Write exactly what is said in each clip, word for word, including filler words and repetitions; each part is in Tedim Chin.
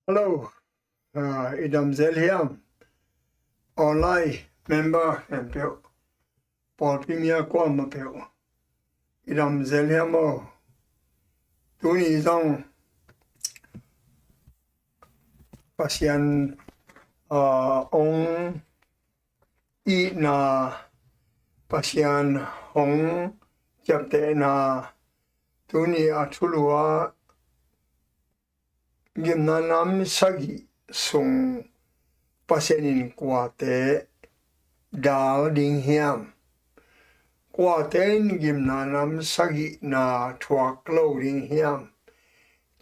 Hello, ah, i dam zel hiam? Online member khempeuh, pawlpi mi a kuamah peuh, i dam zel hiam aw? Tuni zong Pasian, ah, ong itna, Pasian hong ciaptehna, tuni a thulu ah gimna nam sagih sung Pasian in kuate dal ding hiam? Kuate in gimna nam sagihna thuak lo ding hiam?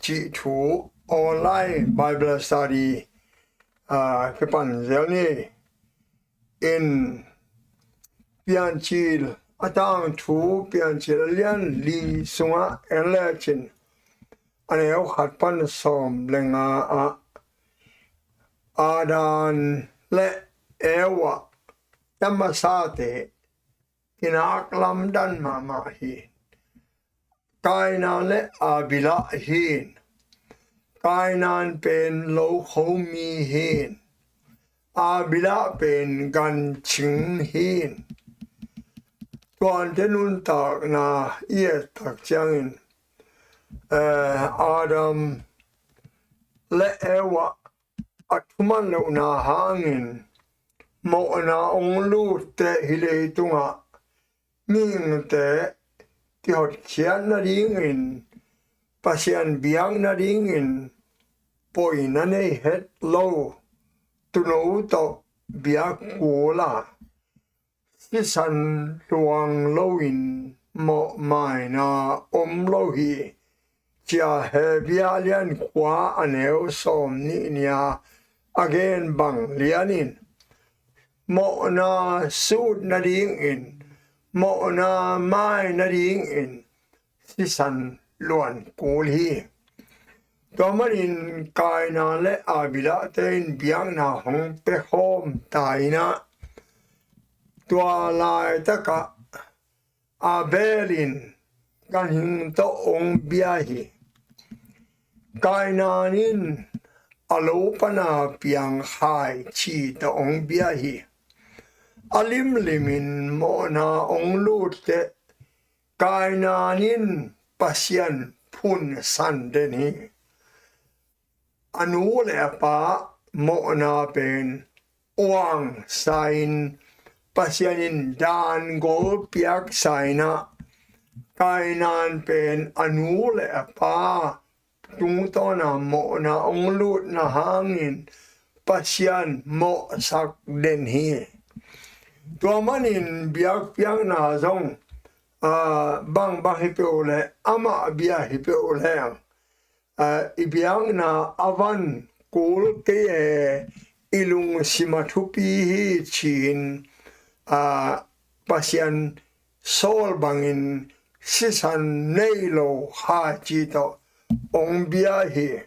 Cih thu online Bible study, ah, kipan zel ni. In Piancil a tangthu, Piancil a lian li sungah en lecin, a neu khat pan sawm le nga ah Adam le Eva, a masate kinak lamdan mahmah hi. Kaina le Abila hi. Kaina pen lokho mi hi. Abila pen ganching hi. Tuate nuntakna i et tak ciangin, eh, Adam le Eva a thuman lohna hangin mawhna ong lutte hi leitungah mihingte kihotkhiat nadingin, Pasian biak nadingin poina nei het lo tuuno tawh biak kul a, sisan luang loin mawhmaina om lo hi, ci-a Hebru lian kua a neu sawm nih ni-a a gen bang lianin, mawhna sut nadingin, mawhna mai nadingin sisan luan kul hi. Tua manin Kaina le Abila te in biakna hong pia khawm ta in ah, tua laitakah Abel in ganhing tawh ong bia hi. Kaina in a lo pana piang khaici tawh ong bia hi. A limlimin mawhna ong lutte Kaina in Pasian phunsan den hi. A nu le a pa mawhna pen uang sa in, Pasian in dan gol piak sa in ah, Kaina pen a nu le a pa tungtawna mawhna ong lutna hangin Pasian mawhsak den hi. Tua manin biakpiakna zong, ah, bangbang hi peuh leh, amah bia hi peuh leh, ah, i biakna a van kul kei e, i lungsim a thupi hi ci-in, ah, Pasian sawl bangin sisan nei lo khaici tawh ong bia hi.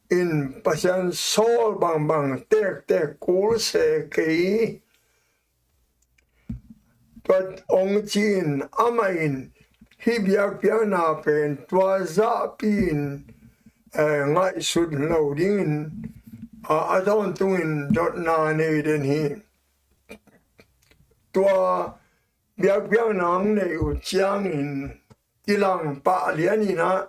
In Pasian sawl bangbang tektek kul se kei. Tua ong ci-in amah in hih biakpiakna pen tua zahpi-in, eh, ngaihsut lo dingin, ah, a tawntungin dotna nei den hi. Tua biakpiakna ong neih uh ciangin kilang pah lianin ah,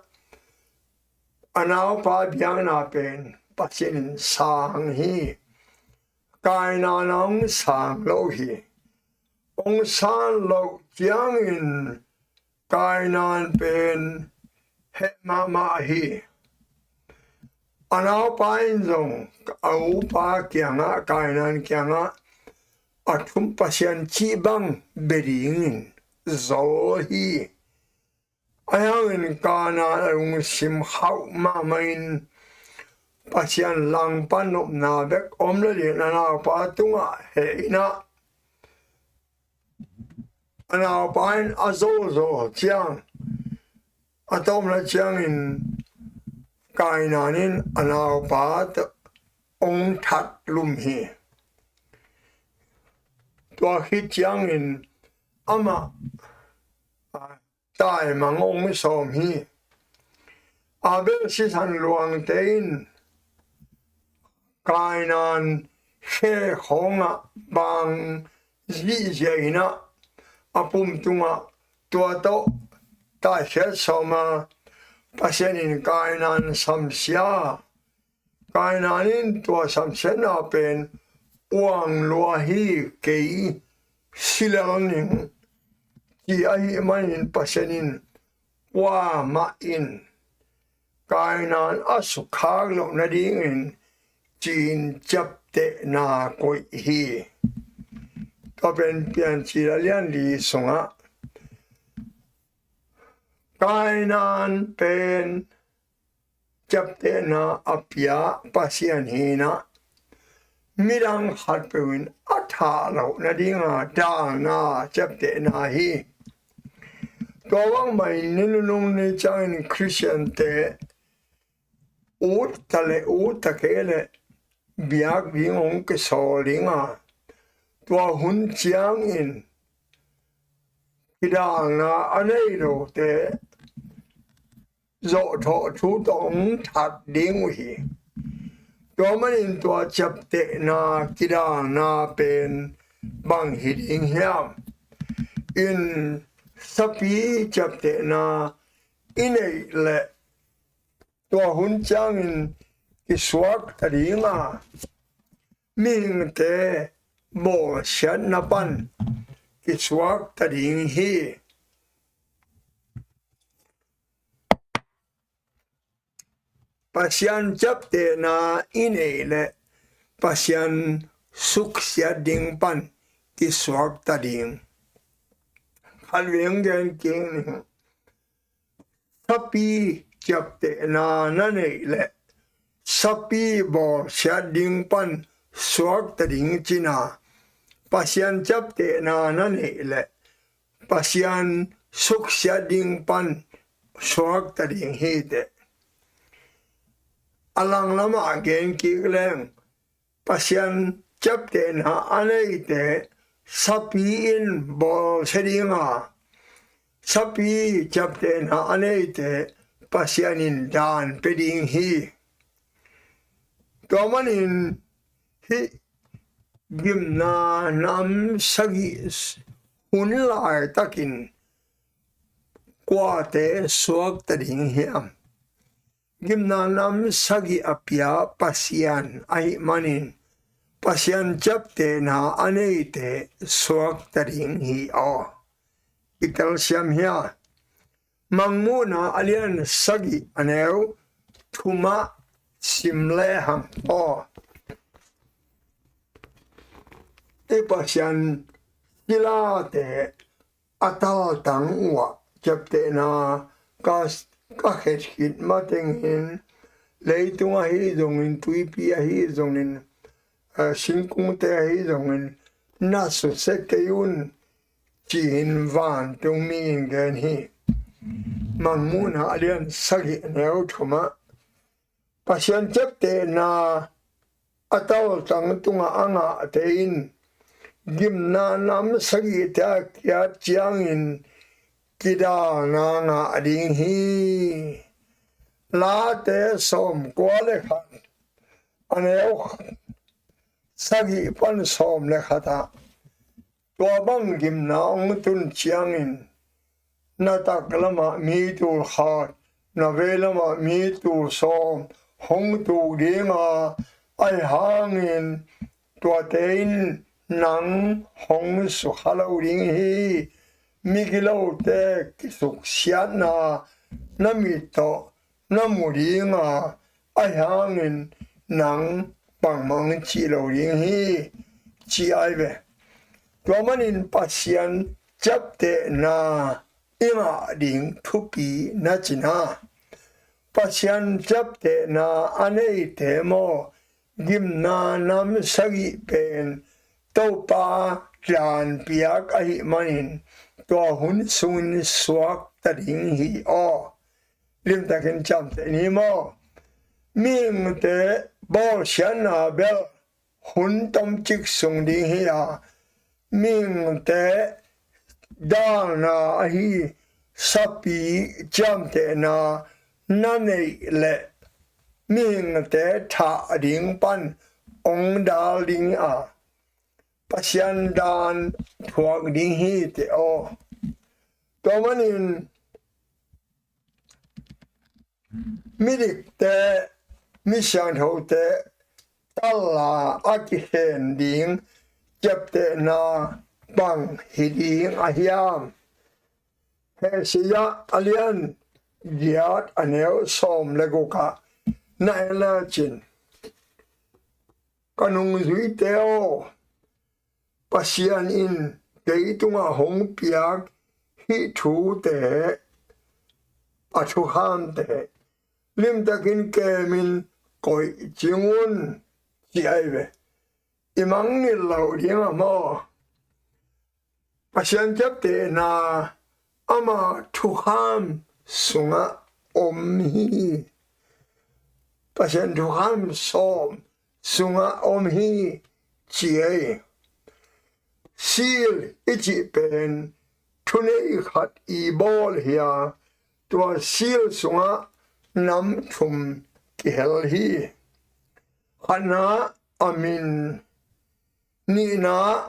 a naupa biakna pen Pasian in sang hi. Kaina in ong sang lo hi. Ong sang loh ciangin Kaina pen heh mahmah hi. A naupa in zong a upa kiangah, Kaina kiangah, a thum Pasian cih bang bia dingin zol hi. Ahi hangin Kaina a lungsim khauh mahmah in Pasian langpan nopna bek om lo dingin a naupa tungah heh in ah, a naupa in a zolzol ciang, a tawpna ciangin Kaina in a naupa tawh ong that lum hi. Tua khit ciangin amah, ah, taimang ong sawm hi. Abel sisan luangte in Kainan khe khawngah bang zihziah in ah, a pum tungah tua tawh taikhiat sawm a, Pasian in Kainan samsia. Kainan in tua samsiatna pen uang lua hi, kei si lel ning, ci ahih manin Pasian in kuamah in Kainan a sukkhak loh nadingin ci-in ciaptehna koih hi. Tua pen Piancil a lian li sungah Kainan pen ciaptehna a pia Pasian hi-in ah, midang khatpeuh in a thah loh nadinga dalna ciaptehna hi. Tua bangmah in ni nunung ni ciangin Khristiante ut ta le ut ta kei le biak ding hong kisawl ding a, tua hun ciangin kidalna a nei lote zawhthawh thu tawh hong that ding uh hi. Tua manin tua ciaptehna kidalna pen bang hi ding hiam? In sapi ciaptehna i neih leh tua hun ciangin kisuak ta ding a, mihingte bawlsiatna pan kisuak ta ding hi. Pasian ciaptehna i neih leh Pasian suksiat ding pan kisuak ta ding. Khat veng gen kik ning. Sapi ciaptehna na neih leh sapi bawlsiat ding pan suak ta ding cina, Pasian ciaptehna na neih leh Pasian suksiat ding pan suak ta ding hi teh. A langlamah gen kik leng, Pasian ciaptehna a neite sapi in bawlsia ding a, sapi ciaptehna a neite Pasian in dan pia ding hi. Tua manin hih gimna nam sagih hun laitakin kuate suak ta ding hiam? Gimna nam sagih a pia Pasian ahih manin Pasian ciaptehna a neite suak ta ding hi aw. I telsiam hia? Mangmuhna a lian sagih a neu thumah sim lehang aw. I Pasian silate a taltang uh ah ciaptehna ka, ka khet khit matengin leitung ahi zongin, tuipi ahi zongin, eh, singkungte ahi zongin na susia kei un, ci-in vantungmi in gen hi. Mangmuhna a lian sagih a neu thumah Pasian ciaptehna a taltang tungah a ngahte in gimna nam sagihte a kiat ciangin kidalna ngah ding hi. Late sawmkua le khat a neu sagih pan sawm le khat ah tua bang gimna hong tun ciangin na tak lamah mi tul khat, na vei lamah mi tul sawm hong tuk ding a, ahi hangin tuate in nang hong sukha lo ding hi. Migilote kisuksiatna na mit tawh na mu ding a, ahi hangin nang bangmah hong cih lo ding hi, ci ai ve. Tua manin Pasian ciaptehna i ngah ding thupi na cina, Pasian ciaptehna a neite maw, gimna nam sagih pen Topa dan piak ahih manin tua hun sungin suak ta ding hi aw. Limtakin ciamteh ni maw? Mihingte bawlsiatna bel hun tomcik sung ding hi a, mihingte dalna ahi sapi ciamtehna na neih leh mihingte thah ding pan hong dal ding a, Pasian dan thuak ding hi teh aw. Tua manin midikte, mi siangthote talla a kihen ding ciaptehna bang hi ding a hiam? Hesaya a lian giat a neu sawm le guk ah na en lecin, ka nungzuite aw, Pasian in kei tungah hong piak hih thute, a thuhamte limtakin kemin koih cing un, ci ahi ve. I mangngilh loh ding a maw? Pasian ciaptehna ama thukham sungah om hi. Pasian thukham sawm sungah om hi, ci ei. Seal i cih pen thunei khat i bawl hi a, tua seal sungah nam thum kihel hi. Khatna a min, nihna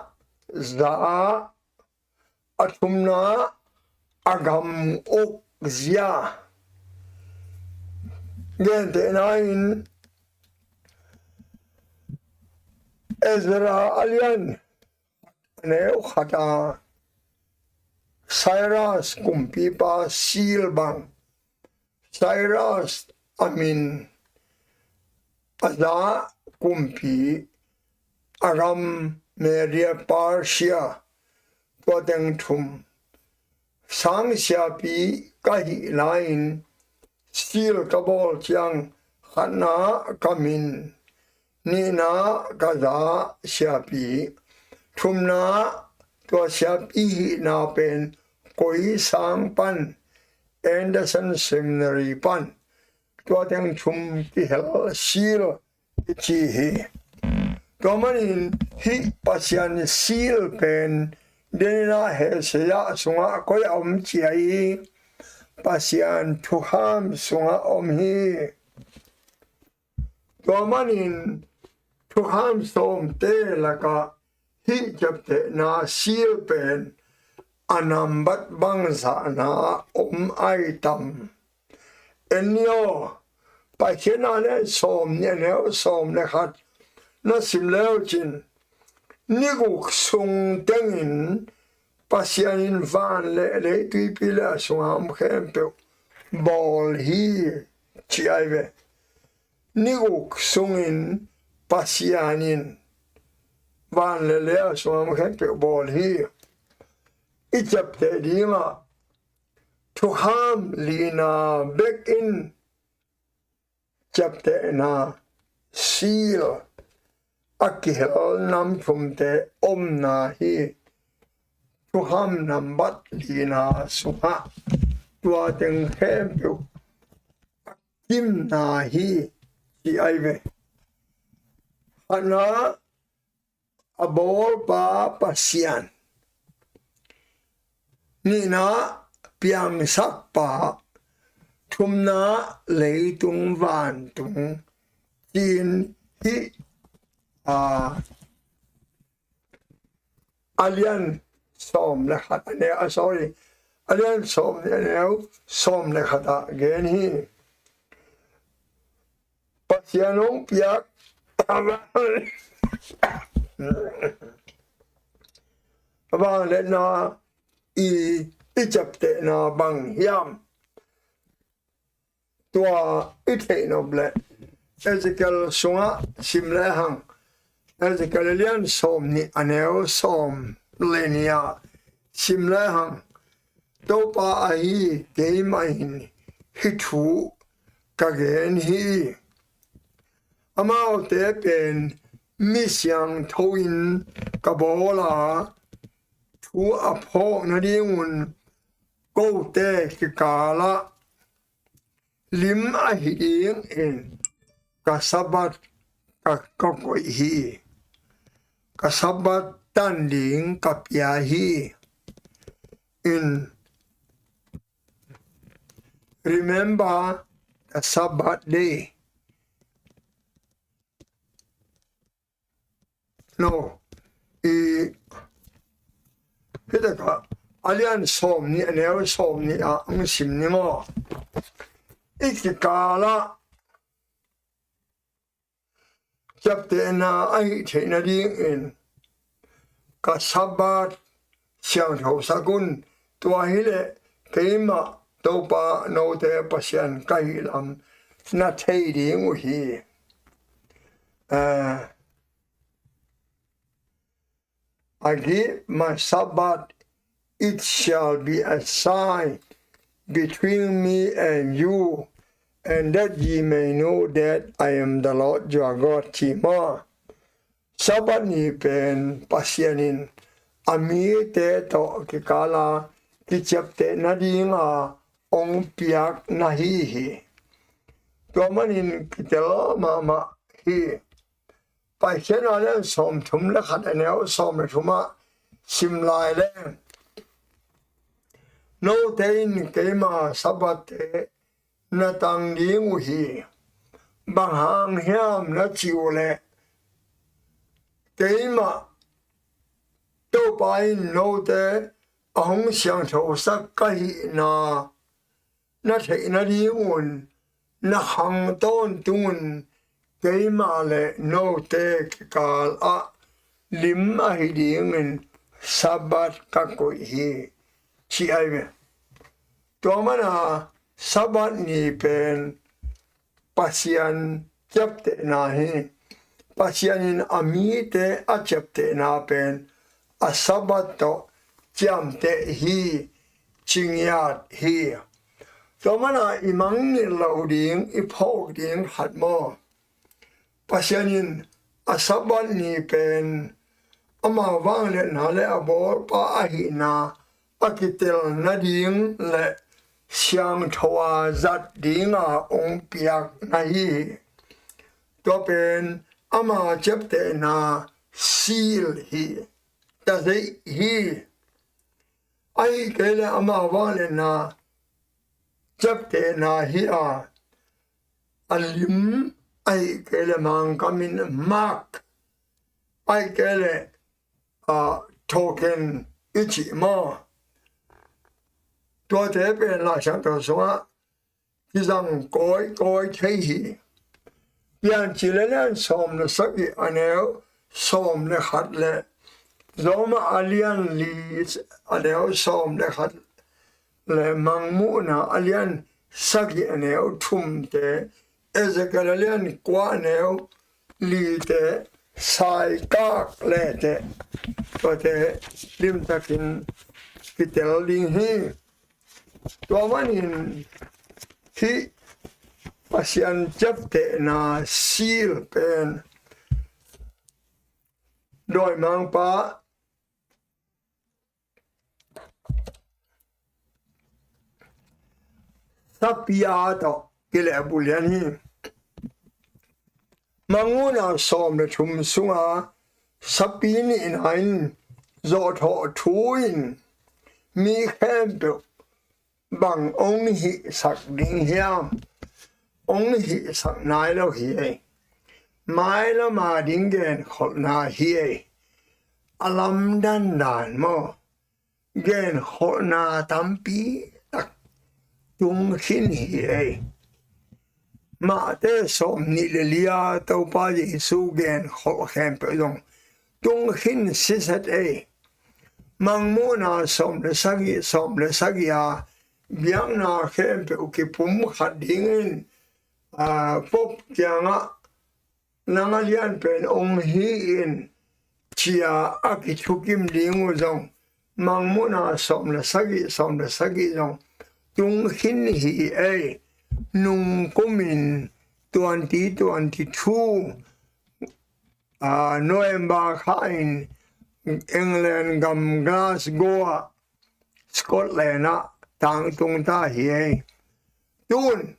za, a thumna a gam uk zia. Gentehna in Ezra a lian a neu khat a Cyrus kumpipa seal bang, Cyrus a min, a za kumpi, a gam Media Persia, tua teng thum. Sang siapi ka hih lai-in seal ka bawl ciang khatna ka min, nihna ka za siapi, thumna tua siapi hihna pen koi sang pan, Anderson Seminary pan, tua teng thum kihel seal i ci hi. Tua manin hih Pasian seal pen deninah Hesaya sungah koi a om ci a hi, Pasian thukham sungah om hi. Tua manin thukham sawmte lakah hih ciaptehna seal pen a nambat bangzahna ah om ai tam? En ni aw, Paikhiatna lian sawm nih a neu sawm le khat na sim leucin, ni guk sung tengin Pasian in van le lei, tuipi le a sunga om khempeuh bawl hi, ci ai ve. Ni guk sungin Pasian in van le lei a sunga om khempeuh bawl hi. I ciapteh dingah thukham lina bekin ciaptehna seal a kihel nam thumte omna hi. Thukham nambat lina sungah tua teng khempeuh a kimna hi, ci ai ve. Khatna a bawlpa Pasian, nihna piangsakpa, thumna leitung vantung, ci-in hih a, a lian sawm le khat a neu, a, sorry, a lian sawm le neu sawm le khat ah gen hi. Pasian hong piak a vangliatna i, i ciaptehna bang hiam? Tua i theih nop leh Ezekiel sungah sim lehang, Ezekiel lian sawm nih a neu sawm le nih ah sim lehang, Topa ahi keimah in hih thu ka gen hi. Amaute pen mi siangtho in ka bawl a, thu a phawk nadingun kote kikalah lim ahi dingin ka Sabbath ka, ka koih hi. Ka Sabbath tan ding ka pia hi. In remember the Sabbath day. No, i, hih takah a lian sawm nih, a neu sawm nih ah hong sim ni maw? I kikalah ciaptehna a hih theih nadingin ka Sabbath siangthosak un. Tua hileh keimah Topa note Pasian ka hih lam na thei ding uh hi. Eh, I give my Sabbath, it shall be a sign between me and you, and that ye may know that I am the Lord your God, ci maw. Sabbath ni pen Pasian in a mite tawh kikala kiciapteh nadinga hong piak na hi hi. Tua manin kitel mahmah hi. Paikhiatna lian sawmthum le khat, a neu sawm le thum ah sim lai leng, note in keima Sabbath-te na tang ding uh hi. Bang hang hiam na cih uh leh, keimah Topa in note a hong siangthosak ka hihna na theih nadingun na khang tawntungun keimah le note kikal ah lim ahi dingin Sabbath ka koih hi, ci ahi ve. Tua mana Sabbath ni pen Pasian ciaptehna hi. Pasian in a mite a ciaptehna pen a Sabbath tawh ciamteh hi, ci ngiat hi. Tua mana i mangngilh loh ding, i phawk ding khat maw? Pasian in a Sabbath ni pen ama vangliatna le a bawlpa ahihna a kitel nading le siangtho a zat dinga hong piak na hi hi. Tua pen ama ciaptehna seal hi, tazeih hi. Ahih kei le ama vangliatna ciaptehna hi a, a lim, ahih kei le Mangkam in mark, ahih kei le, a, token i cih maw? Tuate pen Laisiangtho sungah kizang kawikawi thei hi. Piancil a lian sawm le sagih, a neu sawm le khat le Roma a lian li, a neu sawm le khat le Mangmuhna a lian sagih, a neu thumte, Ezekiel a lian kua, a neu lite, saikak lete, tuate limtakin kitel ding hi. Tua manin hih Pasian ciaptehna seal pen dawimangpa sapi a tawh kilehbulh lian hi. Mangmuhna sawm le thum sunga sapi nihna in zawhthawh thu in mi khempeuh bang hong hihsak ding hiam? Hong hihsak nai lo hi ei. Mailam a ding genkholhna hi ei. A lamdang dan maw, genkholhna tampi tak tung khin hi ei. Matthai sawm nih le li a Topa Jesu genkholh khempeuh zong tung khin siset ei. Mangmuhna sawm le sagih, sawm le sagih a biakna khempeuh kipumkhat dingin, a, Pope kiangah nang a lianpen hong hi in, ci-a a kithukim ding uh zong Mangmuhna sawm le sagih, sawm le sagih zong tung khin hi ei. Nungkumin twenty twenty-two, a, November kha in England gam Glasgow ah, Scotland ah tangtung ta hi ei. Tun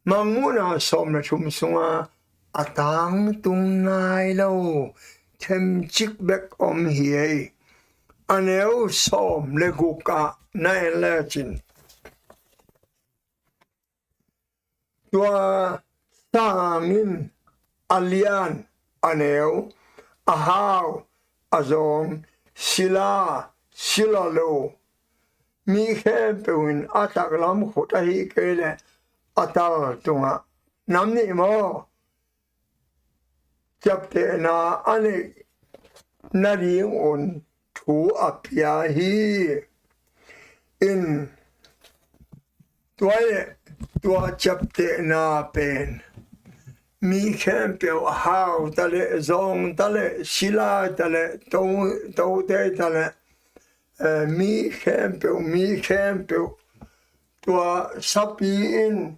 Mangmuhna sawm le thum sunga a tangtung nai lo themcik bek om hi ei. A neu sawm le guk ah na en lecin, tua sang in a lian, a neu, a hau, a zawng, sila, sila lo, mi khempeuh in a taklam khut ahih kei leh a tal tungah nam nih maw, ciaptehna a neih nadingun thu a pia hi. In tua le tua ciaptehna pen mi khempeuh, hau ta le, zawng ta le, sila ta le, to, tote ta le, eh, mi khempeuh, mi khempeuh, tua sapi in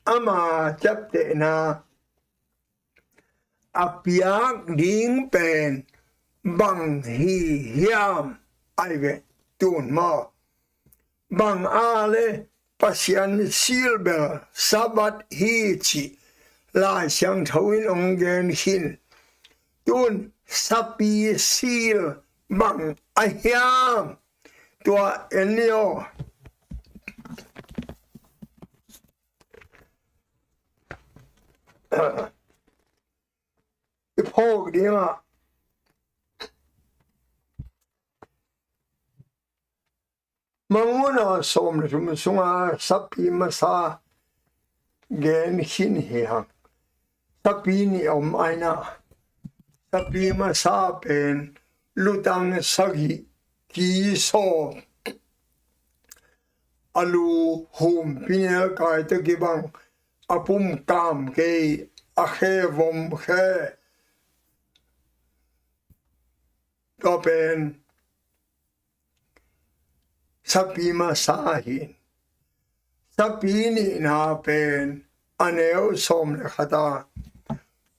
ama ciaptehna a piak ding pen bang hi hiam? Ai ve, tun maw, bang a le Pasian sil bel Sabbath hi cih Lai Siangtho in hong gen khin. Tun sapi sil bang a hiam? Tua en ni aw. I phawk dingah Mangmuhna sawm le thum sunga sapi masa gen khin hi hang. Sapi nih om aina, sapi masa pen lutang sagih, ki sawm, a lu humpi nelkai tawh kibang, a pum kam kei, a khe vom khe. Tua pen sapi masa hi. Sapi nihna pen a neu sawm le khat a,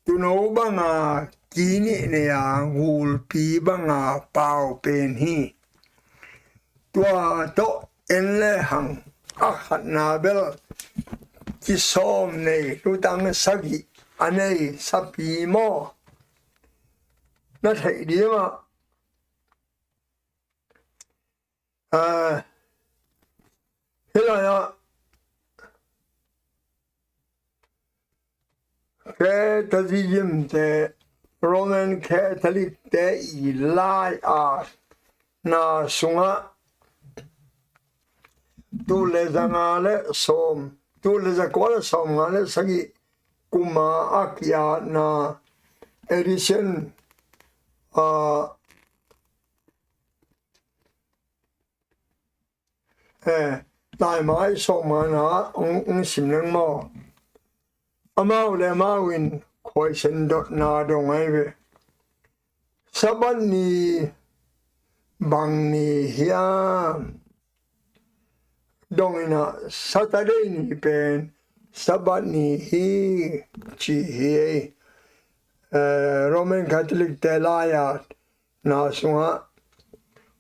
tuuno banga ki nih nei a, gulpi banga pau pen hi. Tua tawh en le hang, a khatna bel ki sawm nei, lutang sagih a nei sapi maw? Na theih dingah, ah, hih lai-ah Catholicism te, Roman Catholic te i lai-at na sungah tul le za nga le sawm, tul le za kua le sawm nga le sagih kuma a ki-atna edition, ah, eh, laimai sawm nga na hong, hong sim leng maw? Amau le amau in khuaisen dotna dong ahi ve. Sabbath ni bang ni hiam? Dong inah Saturday ni pen Sabbath ni hi ci hi. Eh, Roman Catholic te lai-at na sungah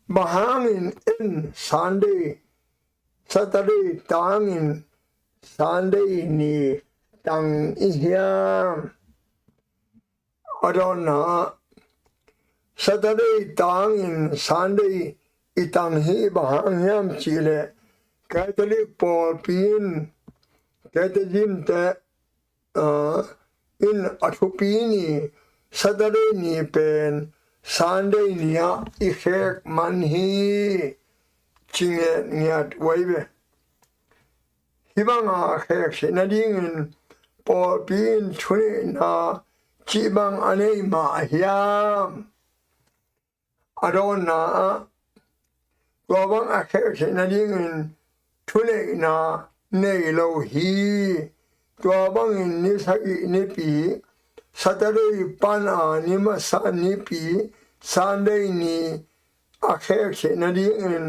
bang hangin en Sunday, Saturday tangin Sunday ni tang i hiam? A dawnna ah Saturday tangin Sunday i tang hi bang hang hiam cihleh Catholic pawlpi in, Catechism te, ah, in a thupi ni Saturday ni pen Sunday ni-ah i khek man hi ci ngiatngiat uh ahi ve. Hih banga khek theih nadingin pawlpi in thuneihna cih bang a nei mah hiam? A dawnna ah tua bang a khek theih nadingin thuneihna nei lo hi. Tua bangin ni sagih nipi, Saturday pan a ni masa nipi, Sunday ni a khek theih nadingin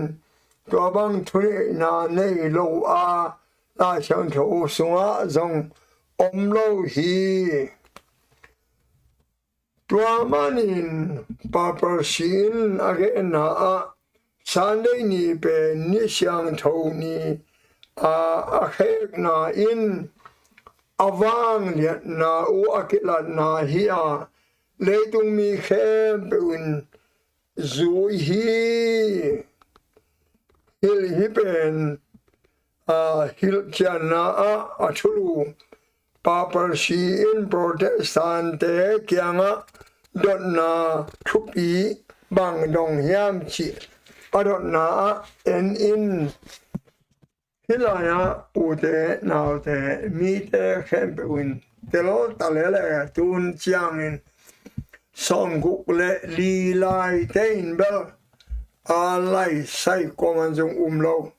tua bang thuneihna nei lo a, Lai Siangtho sungah zong om lo hi. Tua manin Paparsi in a genna ah Sunday ni pen ni siangtho ni a, a khekna in a vangliatna uh a kilatna hi a, leitung mi khempeuh in zui hi. Hilh hih pen, a, hilhcianna ah a thulu Papacy in Protestant-te kiangah dotna thupi bang dong hiam cih a dotna ah en in. Hih lai-ah ute naute mite khempeuh in tel ta lele, tun ciangin sawmguk le li laite in bel a lai sai kuaman zong um lo.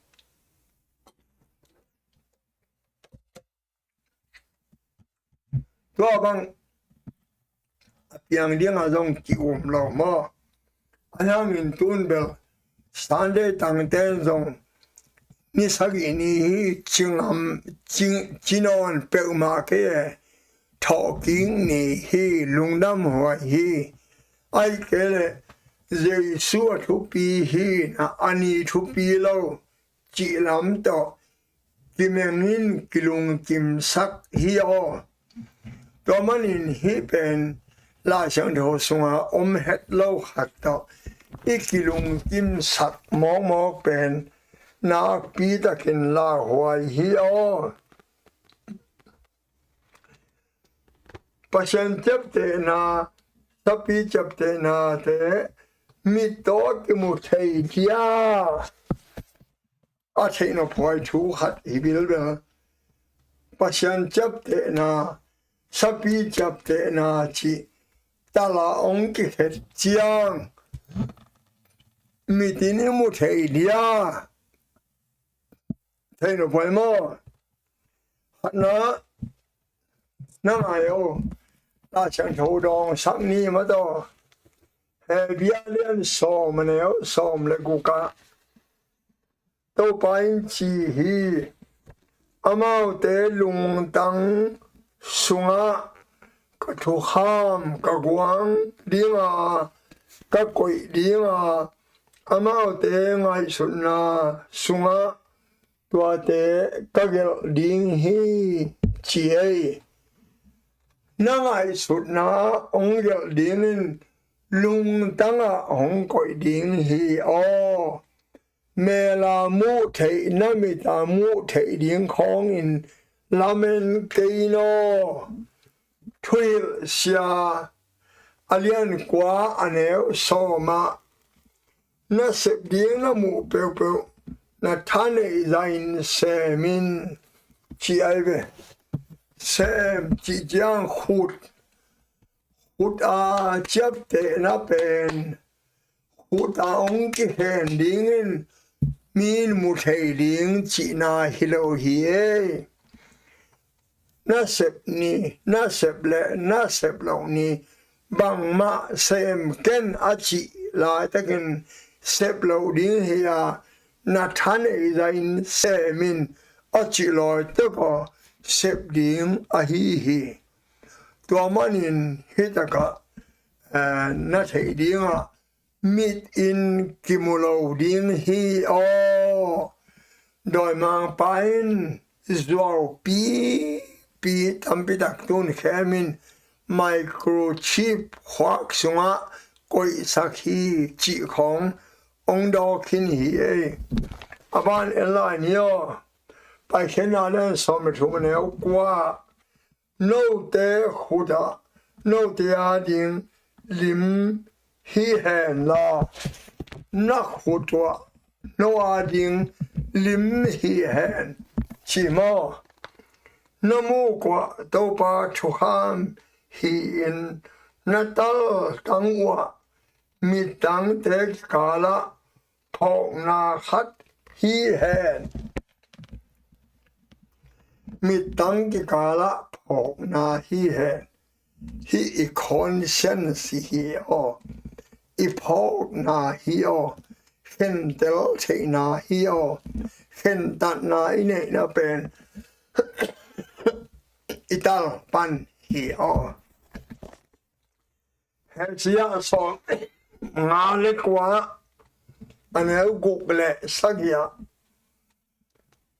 Tua bang a piang dingah zong ki-um lo maw? Ahi hangin tun bel Sunday tangten zong ni sagih ni hi, cingam, cing, cinawn peuhmah kei e, thawhkik ni hi, lungdamhuai hi. Ahih kei leh Jesu a thupi hi, na a ni thupi lo cih lam tawh kimengin kilungkimsak hi aw. Tua manin hih pen Lai Siangtho sunga om het lo khat tawh i kilungkimsak mawkmawk pen nakpi takin lauhuai hi aw. Pasian ciaptehna, sapi ciaptehnate mit tawh kimu thei dia a theih nophuai thu khat hi bilbel. Pasian ciaptehna, sapi ciaptehna cih tala hong kikhet ciang mitin i mu thei dia theih nophuai maw? Khatna na ngai o, Lai Siangtho dawngsak ni mah tawh Hebru lian sawm a neu sawm le guk ah Topa in ci hi. Amaute lungtang sungah ka thukham ka guang dinga ka koih dinga, amaute ngaihsutna sungah tuate ka gelh ding hi, ci ei. Na ngaihsutna hong gelh dingin lungtangah hong koih ding hi aw. Mela muh theih, na mita muh theih ding khawngin lamen kei in aw. Thuhilhsia a lian kua a neu sawm ah na sep ding na muh peuhpeuh na thaneih zahin sem in, ci ai ve. Sem cih ciang khut, khut a ciaptehna pen khut a hong kihen dingin mi in mu thei ding cihna hi lo hi ei. Na sep ni, na sep le na sep loh ni, bangmah sem ken a cih laitakin sep loh ding hi a, na thaneih zahin sem in a cih laitakin sep ding ahi hi. Tua manin hih takah, eh, na theih dingah mit in kimu lo ding hi aw. Dawimangpa in zuaupipi tampi tak tun khem in microchip khuak sungah koihsak hi cih khawng hong dawk khin hi ei. A ban en lai ni aw. Paikhiatna lian sawm le thum a neu kua, note khut ah note ading lim hi hen la, na khut uah no ading lim hi hen, ci maw? Na muk uah Topa thukham hi-in na taltang uah mittangte kikalah phawkna khat hi hen. Mittang kikalah phawkna hi hen. Hih i conscience hi aw. I phawkna hi aw. Khentel theihna hi aw. Khentatna i neihna pen i talpan hi aw. Hezia sawm nga le kua a neu guk le sagih ah,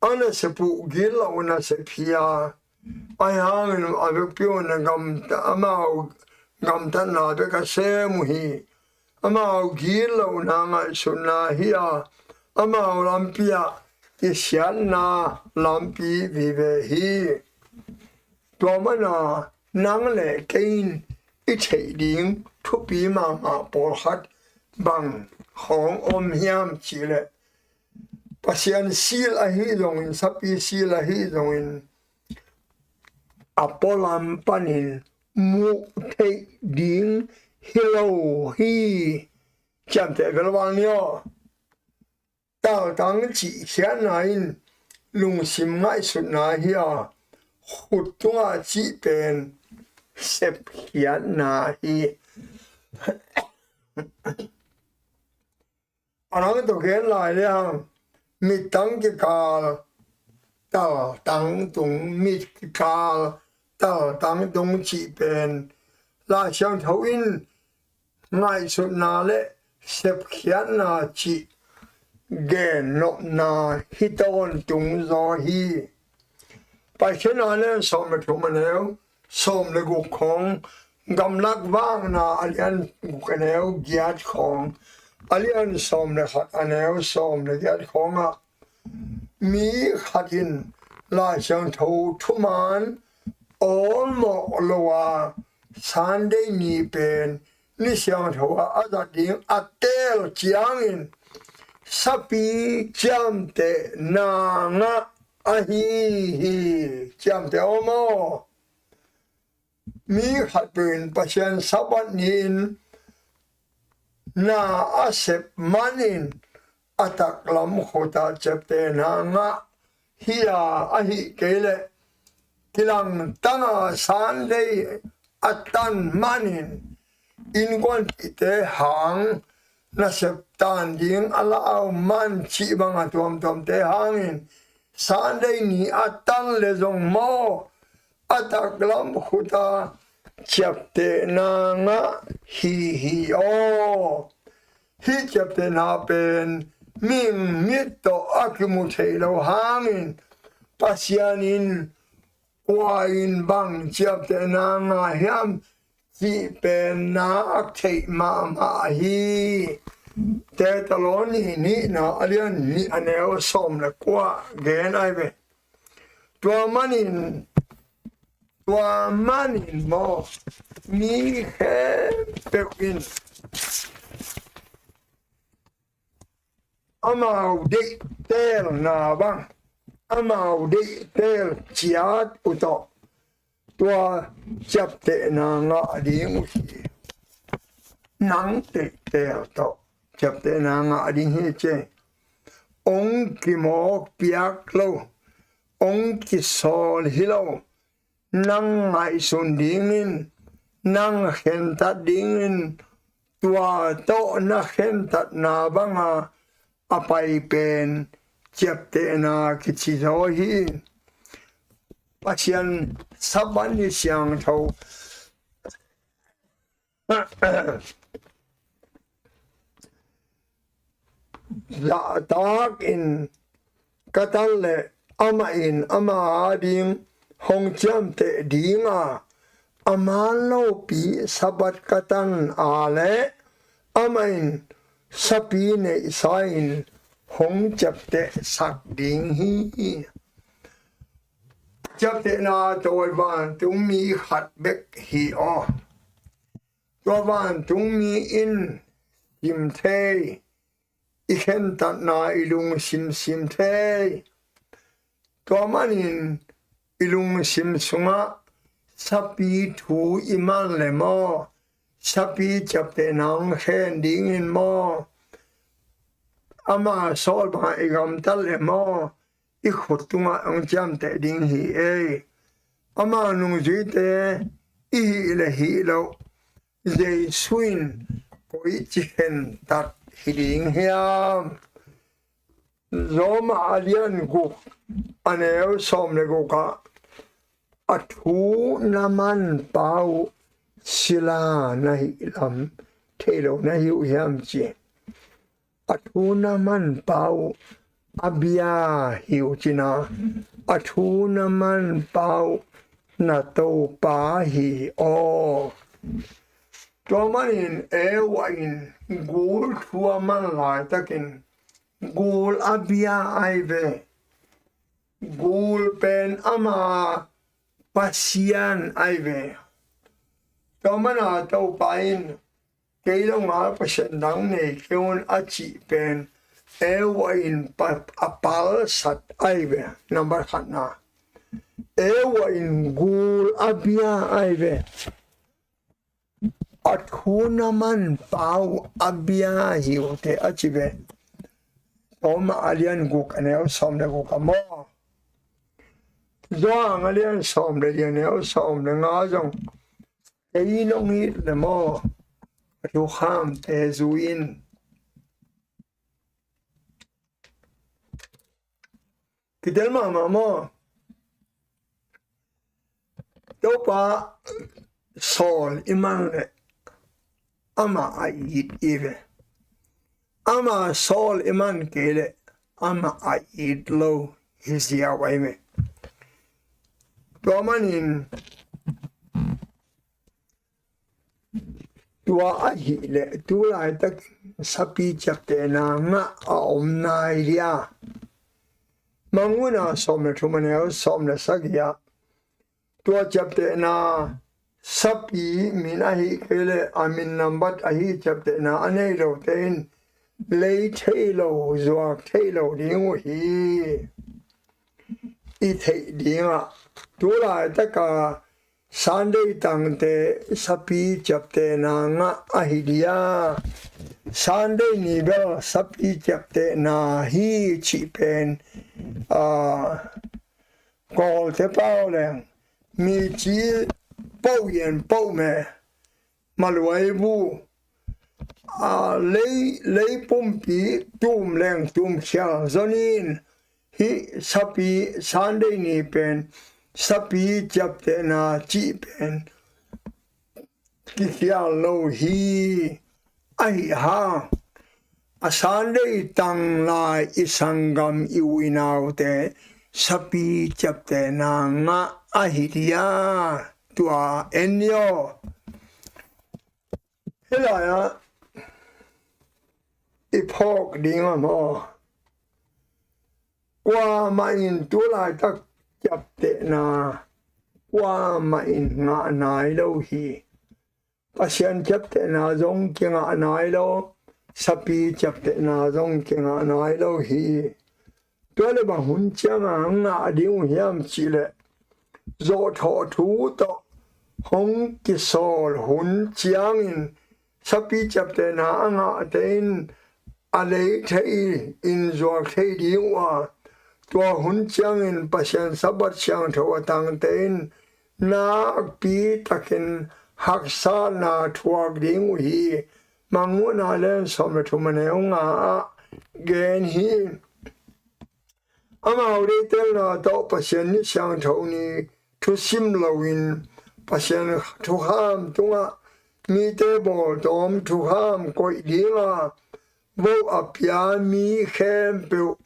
a nasep uh gitloh nasep hi a, ahi hangin a vekpi un a gamta, amau gamtatna bek a sem uh hi. Amau gitlohna ngaihsutna hi a, amau lampi ah kisiatna lampi vive hi. Tua mana nang le kei in i theih ding thupi mahmah pawlkhat bang khawng om hiam cihleh, Pasian sil ahi zongin, sapi sil ahi zongin, a pualam panin muh theih ding hi lo hi. Ciamteh vel vang ni aw. Taltang cihkhiatna in lungsim ngaihsutna hi a, khut tungah cih pen sepkhiatna hi. A nang tawh gen lai le hang, mittang kikal, taltang tung, mit kikal, taltang tung cih pen Lai Siangtho in ngaihsutna le sepkhiatna cih gennopna hi tawntung zaw hi. Paikhiatna lian sawm le thum a neu sawm le guk khawng, Gamlak Vakna a lian guk a neu giat khawng, a lian sawm le khat a neu sawm le giat khawngah, mi khat in Lai Siangtho thuman awlmawh lo a, Sunday ni pen ni siangtho ah a zat ding a teel ciangin, sapi ciamtehna ngah ahi hi. Ciamteh aw maw. Mi khatpeuh in Pasian Sabbath ni-in na a sep manin a taklam khutah ciaptehna ngah hi a, ahih kei leh kilangtanga Sunday a tan manin innkuanpihte hang nasep tan ding a lau man cih banga tuamtuamte hangin Sunday ni a tan le zong maw, a taklam khuta ciaptehna ngah hi hi aw. Hih ciaptehna pen mihing mit tawh a kimu thei lo hangin Pasian in kua in bang ciaptehna ngah hiam cih pen na a theih mahmah hi. Thesalonika nihna a lian nih a neu sawm le kua gen ai ve. Tua manin, tua manin maw, mi khempeuh in amau deih teelna bang, amau deih teel ciat uh tawh tua ciaptehna ngah ding uh hi. Nang deih teel tawh ciaptehna ngah ding hi ci. Ong kimawk piak lo, ong kisawl hi lo, nang ngaihsun dingin, nang khentat dingin, tua tawh na khentatna banga a pai pen ciaptehna kici zaw hi. Pasian Sabbath ni siangtho zahtak in ka tan le amah in ama ading hong ciamteh dinga, a man lopi Sabbath ka tan a le amah in sapi neihsa in hong ciaptehsak ding hi. Ciaptehna tawi vantungmi khat bek hi aw. Tua vantungmi in sim thei, i khentatna i lungsim sim thei. Tua manin i lungsim sungah sapi thu i man le maw, sapi ciaptehna hong khen dingin maw, ama sawl bangah i gamtat le maw, i khut tungah hong ciamteh ding hi ei. Ama nungzuite i hih le hih loh Jesu in koici khentat hi ding hiam? Roma a lian guk a neu sawm le gukah, a thu na manpa uh sila na hih lam thei lo na hi uh hiam ci. A thu na manpa uh a bia hi uh cina, a thu na manpa uh na Topa hi aw. Tua manin Eva in gul thu a man laitakin gul a bia ai ve. Gul pen ama Pasian ahi ve. Tua mana Topa in kei lo ngal pasian dang nei kei un a cih pen Eva in pa-, a palsat ahi ve. Number khatna, Eva in gul a bia ahi ve. A thu na man pau a bia hi uh teh a ci ve. Roma a lian guk a neu sawm le guk a maw? Johan a lian sawm le li a neu sawm le nga zong kei nong it le maw? A thukhamte zui in. Kitel mahmah maw? Topa sawl i man leh amah a it i ve. Amah sawl i man kei leh amah a it lo hi ziau ahi ve. Tua manin tua ahih leh tu laitakin sapi ciaptehna ngah a om nai dia? Mangmuhna sawm le thum a neu sawm le sagih ah tua ciaptehna sapi min ahih kei leh a min nambat ahi ciaptehna a nei lote in lei thei lo, zuak thei lo ding uh hi. I theih dingah tu laitaka Sunday tangte sapi ciaptehna ngah ahi dia? Sunday ni bel sapi ciaptehna hi cih pen, ah, Kawlte pau leng mici poh yen poh me, maluai bu, a, lei, lei pumpi tum leng tum khial zonin hih sapi Sunday ni pen sapi ciaptehna cih pen kikhial lo hi. Ahi hang a Sunday tang lai i sanggam i u i naute sapi ciaptehna ngah ahi dia? Tua en ni aw. Hih lai-ah i phawk ding a maw? Kuamah in tu laitak ciaptehna kuamah in ngah nai lo hi. Pasian ciaptehna zong kingah nai lo, sapi ciaptehna zong kingah nai lo hi. Tua leh bang hun cianga ngah ding uh hiam cihleh, zawhthawh thu tawh hong kisawl hun ciangin sapi ciaptehna a ngahte in a lei thei in zuak thei ding uh a, tua hun ciangin Pasian Sabbath siangtho a tangte in nakpi takin haksatna thuak ding uh hi. Mangmuhna lian sawm le thum a neu nga ah gen hi. Amau deihtelna tawh Pasian ni siangtho ni thusim loin Pasian thukham tungah mite bawltawm thukham koih dinga vote a pia mi khempeuh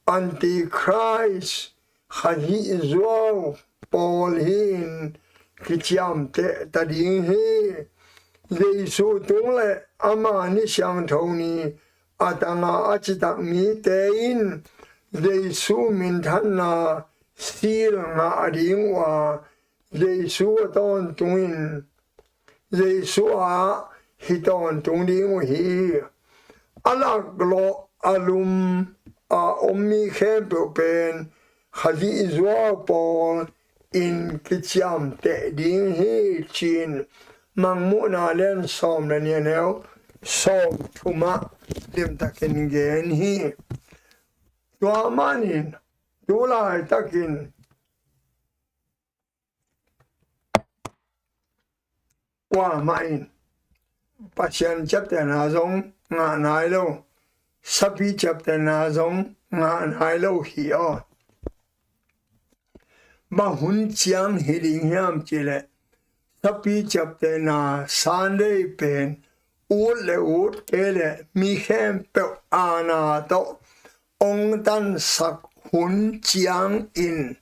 Antichrist, Khazih zuau pawl hi-in kiciamteh ta ding hi. Jesu tung le ama ni siangtho ni a tanga a citak mite in Jesu minthanna sil ngah ding uh a, Jesu a tawntungin Jesu ah hi tawntung ding uh hi. A laklawh a lum a om mi khempeuh pen Khazih zuau pawl in kiciamteh ding hi, ci-in Mangmuhna lian sawm le nih a neu sawm thum ah limtakin gen hi. Tua manin tu laitakin kuamah in Pasian ciaptehna zong ngah nai lo, sapi ciaptehna zong ngah nai lo hi aw. Bang hun ciang hi ding hiam cihleh, sapi ciaptehna Sunday pen ut le ut kei le mi khempeuh aana tawh ong tansak hun ciangin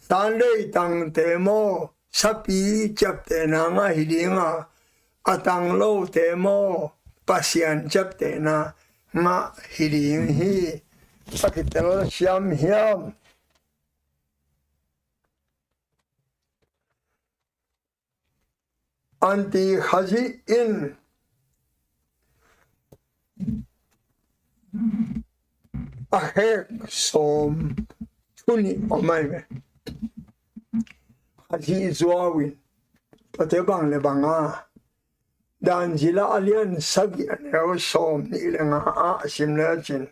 Sunday tangte maw sapi ciaptehna ngah hi dinga, a tang lote maw Pasian ciaptehna ngah hi ding hi. A kitel siam hiam? Anti Khazih in a khek sawm thunih om ahi ve. Khazih zuau in, tua te bang le bang a, Dan zila a lian sagih a neu sawm nih le nga ah sim lecin,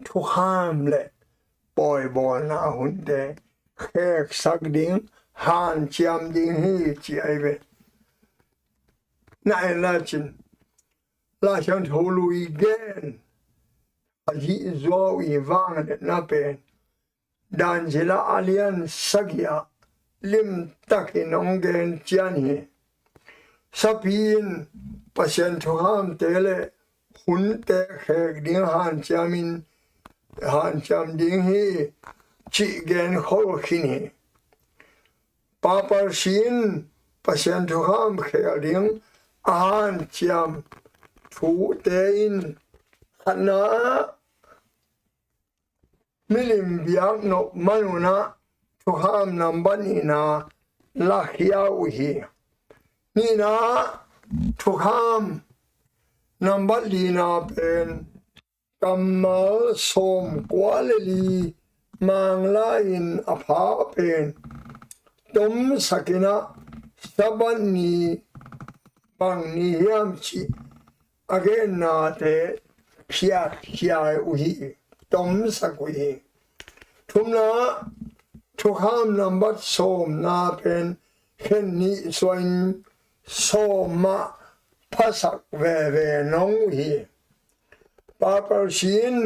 thukham le pawibawlna hunte kheksak ding, hanciam ding hi ci ahi ve. Na en lecin, Lai Siangtho lui gen, Khazih zuau i vangliatna pen Dan zila a lian sagih ah limtakin hong gen cian hi. Sapi in Pasian thukhamte le hunte khek ding hanciam in, hanciam ding hi cih gen khol khin hi. Paparsi in Pasian thukham khel ding a hanciam thute in, khatna ah milim biak nop manun ah thukham nambat nihna lakhia uh hi. Nihna ah thukham nambat lina pen kammal sawmkua le li Mangla in a pha pen tomsakin ah Sabbath ni bang ni hiam cih a gennate phiatkhia uh hi, tomsak uh hi. Thumna ah thukham nambat sawmna pen khen nih suain sawm ah phasak veve nong uh hi. Paparsi in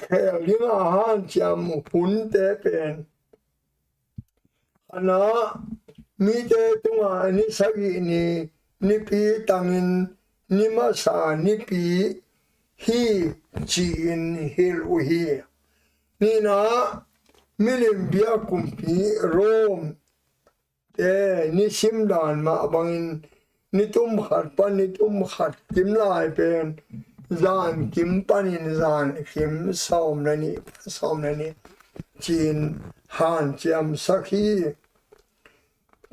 khel ding a hanciam hunte pen, khatna ah mite tungah ni sagih ni nipi tangin ni masa nipi hi ci-in hilh uh hi. Nihna ah milim biak kumpi Rome te nisim dan mah bangin nitum khat pan nitum khat kim lai pen zan kim panin zan kim sawm le nih, sawm le nih ci-in hanciamsak hi.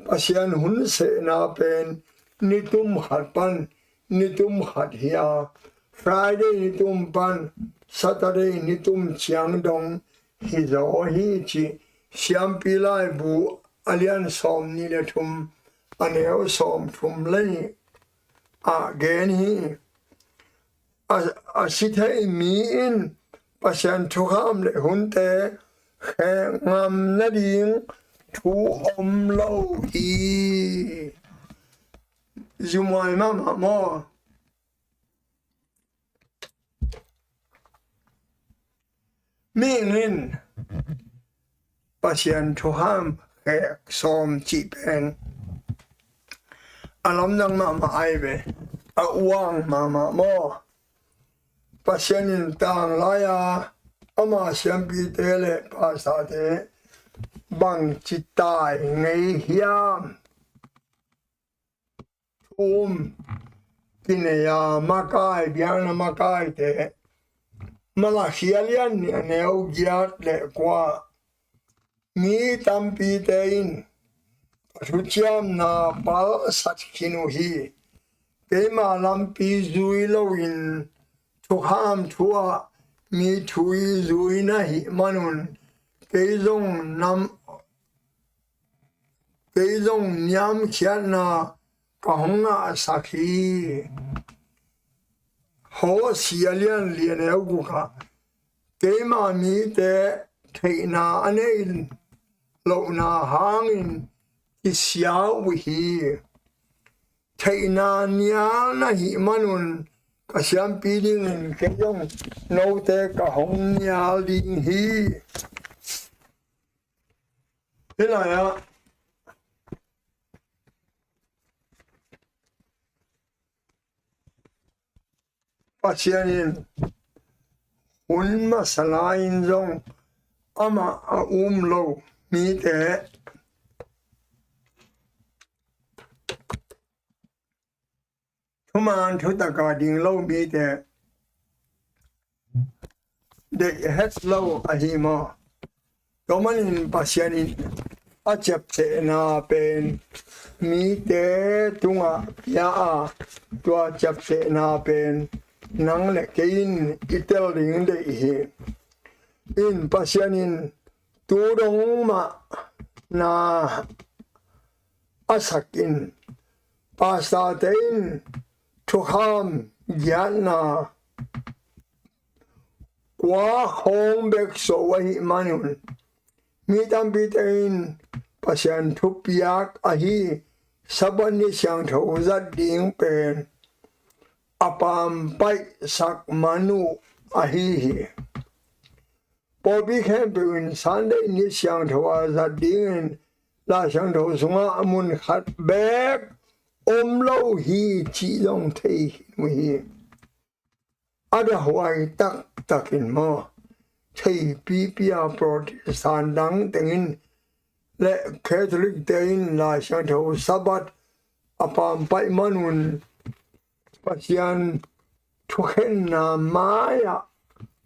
Pasian hun sehna pen nitum khat pan nitum khat hi a, Friday nitum pan Saturday nitum ciang dong hi zaw hi cih Siampi Laibu a lian sawm nih le thum, a neu sawm thum le nih ah gen hi. A, a si thei mi in Pasian thukham le hunte khek ngam nading thu om lo hi. Zumhuai mahmah maw? Mihing in Pasian thukham khek sawm cih pen a lamdang mahmah ahi ve, a uang mahmah maw? Pasian in tanglai-a ama siampite le pastorte bangci tai ngei hiam? Thu um kinei-a makai, biakna makaite, Malakhi a lian nih a neu giat le kua, mi tampite in ka thuciamna palsat khin uh hi. Keima lampi zui loin thukham thu-ah mi thu i zui na hih manun kei zong nam kei zong niamkhiatna ka hong ngahsak hi. Hosea a lian li a neu guk ah, keima mite theihna a nei lohna hangin kisia uh hi. Theihna nial na hih manun ka siampi dingin kei zong note ka hong nial ding hi. Hih lai-ah Pasian in hun masa lai-in zong amah a um lo mite, thuman thutaka ding lo mite deih het lo ahi maw? Tua manin Pasian in A ciaptehna pen mite tungah pia a, tua ciaptehna pen nang le kei in i tel ding deih hi. In Pasian in tu dong mah na a sak in, pastorte in thukham giatna kua khawng bek suah uh ahih manun, mi tampite in Pasian thupiak ahi Sabbath ni siangtho zat ding pen a pampaihsak man uh ahi hi. Pawlpi khempeuh in Sunday ni siangtho a zat dingin Lai Siangtho sungah mun khat bek om lo hi cih zong thei khin uh hi. A dahuai taktak in maw, theipipi a Protestant dang tengin le Catholic te in Lai Siangtho Sabbath a pampaih manun Pasian thukhenna mai-ah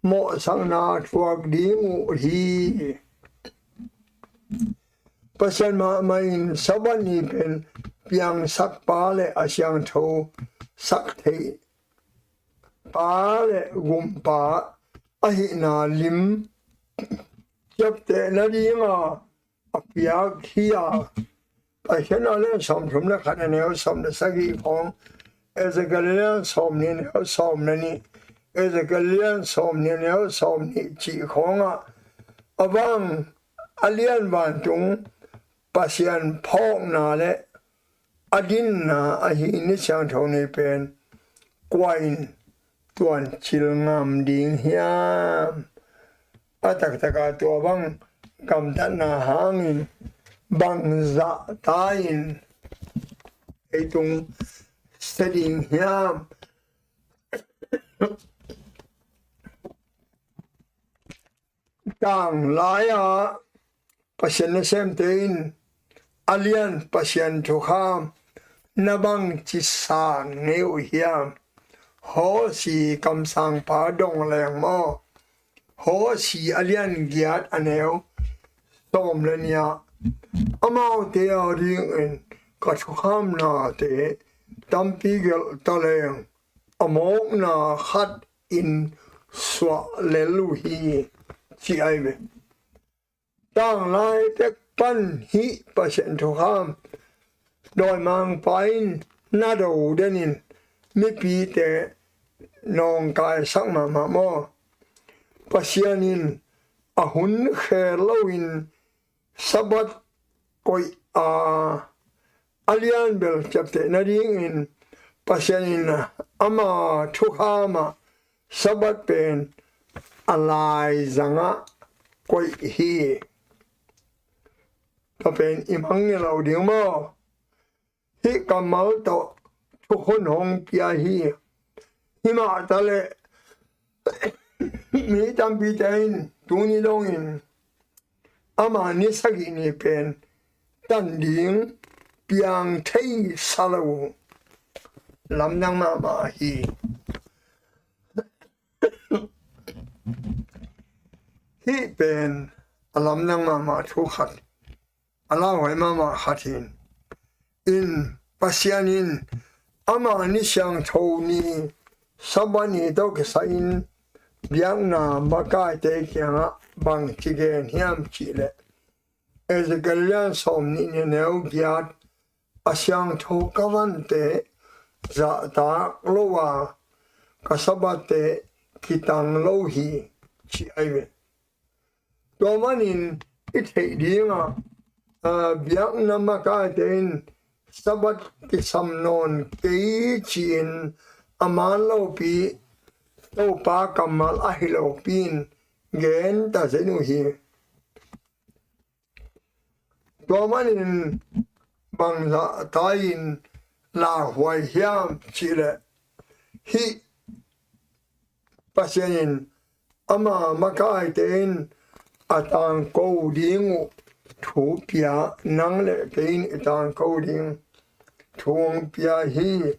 mawhsakna thuak ding uh hi. Pasian mahmah in Sabbath ni pen piangsakpa le a siangtho sak theih pa le gumpa ahihna lim ciapteh nadinga a piak hi a, Paikhiatna lian sawmthum le khat a neu sawm le sagih khawng, Ezekiel lian sawmnih a neu sawm le nih, Ezekiel lian sawmnih a neu sawmnih cih khawngah a vang a lian vantung Pasian phawkna le a dinna ahi ni siangtho ni pen kua in tuancil ngam ding hiam? A taktaka tua bang gamtatna hangin bangzah ta-in ei tung sia ding hiam? Tanglai-a Pasian nasemte in a lian Pasian thukham na bangci sang ngei uh hiam? Hosi kamsangpa dong leng maw, Hosi a lian giat a neu sawm le nih ah amaute a dingin ka thukhamnate tampi gelh ta leng a mawkna khat in suah lel uh hi, ci ai ve. Tanglai pek pan hih Pasian thukham dawimangpa in na do denin mipite nawngkaisak mahmah maw? Pasian in a hun khel loin Sabbath koih a, a lianbel ciapteh nadingin Pasian in ama thukham ah Sabbath pen a laizangah koih hi. Tua pen i mangngilh lo ding maw? Hih kammal tawh thukhun hong pia hi. Himah taleh mi tampite in tuni dongin ama ni sagih ni pen tan ding piang thei sa lo uh. Lamdang mahmah hi. Hih pen a lamdang mahmah thu khat, a lauhuai mahmah khat hi. In Pasian in ama ni siangtho ni Sabbath ni tawh kisai-in biakna makaite kiangah bangci gen hiam cihleh, Ezekiel lian sawmnih ni neu giat, a siangtho ka vante zahtak lo a, ka Sabbathte kitang lo hi, ci ai ve. Tua manin i theih dingah, aa, biakna makaite in Sabbath kisam nawn kei ci-in a man lopi, Topa kammal ahi lopi in gen ta zen uh hi. Tua manin bangzah ta-in lauhuai hiam cihleh, hih Pasian in ama makaite in a tangko ding uh thu pia, nang le kei in i tangko ding thu hong pia hi.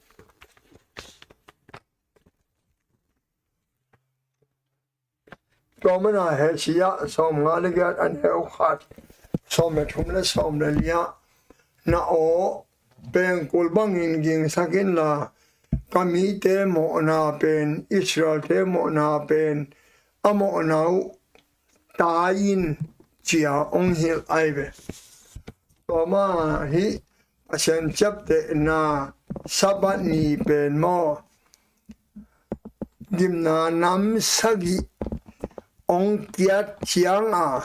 Tua mana Hosea sawmnga le giat a neu khat, sawm le thum le sawm le li ah, na aw pengkul bangin gingsak inla, ka mite mawhna pen, Israelte mawhna pen, a mawhna uh tai in, ci-a hong hilh ahi ve. Tua mah hi, Pasian ciaptehna Sabbath ni pen maw, gimna nam sagih hong kiat ciang a,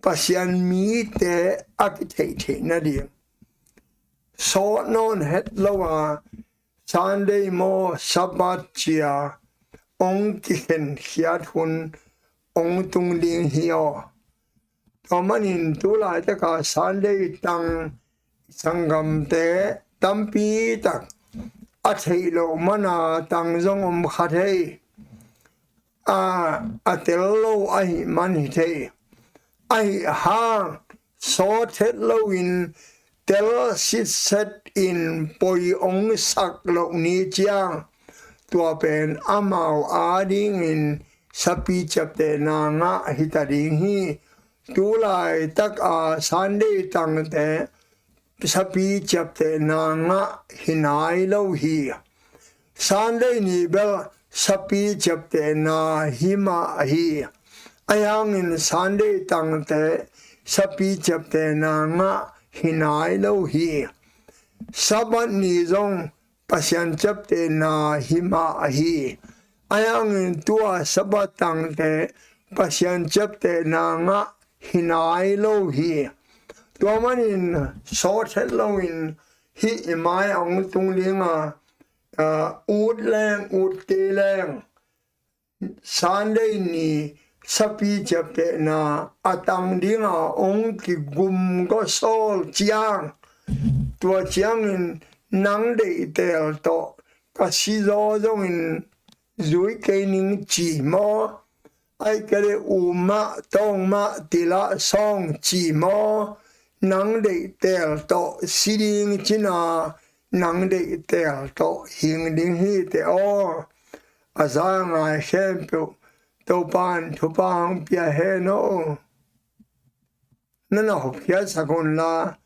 Pasian mite a kitheih theih nading, sawt nawn het lo a, Sunday maw, Sabbath ci-a hong kikhenkhiat hun hong tung ding hi aw. Tua manin tu laitaka Sunday tang sanggamte tampi tak a theih loh mana tang zong om kha thei. A, a tel lo ahih man hi thei. Ahih hang sawt het loin tel sitset in poi hong sak loh ni ciang, tua pen amau adingin sapi ciaptehna ngah hi ta ding hi. Tu laitaka Sunday tangte sapi ciaptehna ngah hi nai lo hi. Sunday ni bel sapi ciaptehna hi mah hi. Ahi hangin Sunday tangte sapi ciaptehna ngah hi nai lo hi. Sabbath ni zong Pasian ciaptehna hi mah hi. Ahi hangin tua Sabbath tangte Pasian ciaptehna ngah hi nai lo hi. Tua manin sawt het loin hih i mai a hong tung dinga, ah, ut leng, ut kei leng, Sunday ni sapi ciaptehna a tang dinga hong kigum gawsawl ciang, tua ciangin nang deihtel tawh ka sizaw zongin zui kei ning ci maw? Ai ka le u mah, tawng mah, tilah sawng ci maw? Nang deihtel tawh si ding cina, nang deihtel tawh hing ding hi te aw. A za ngai khempeuh Topan thupha hong pia hen aw. Na na hopkhiatsak unla,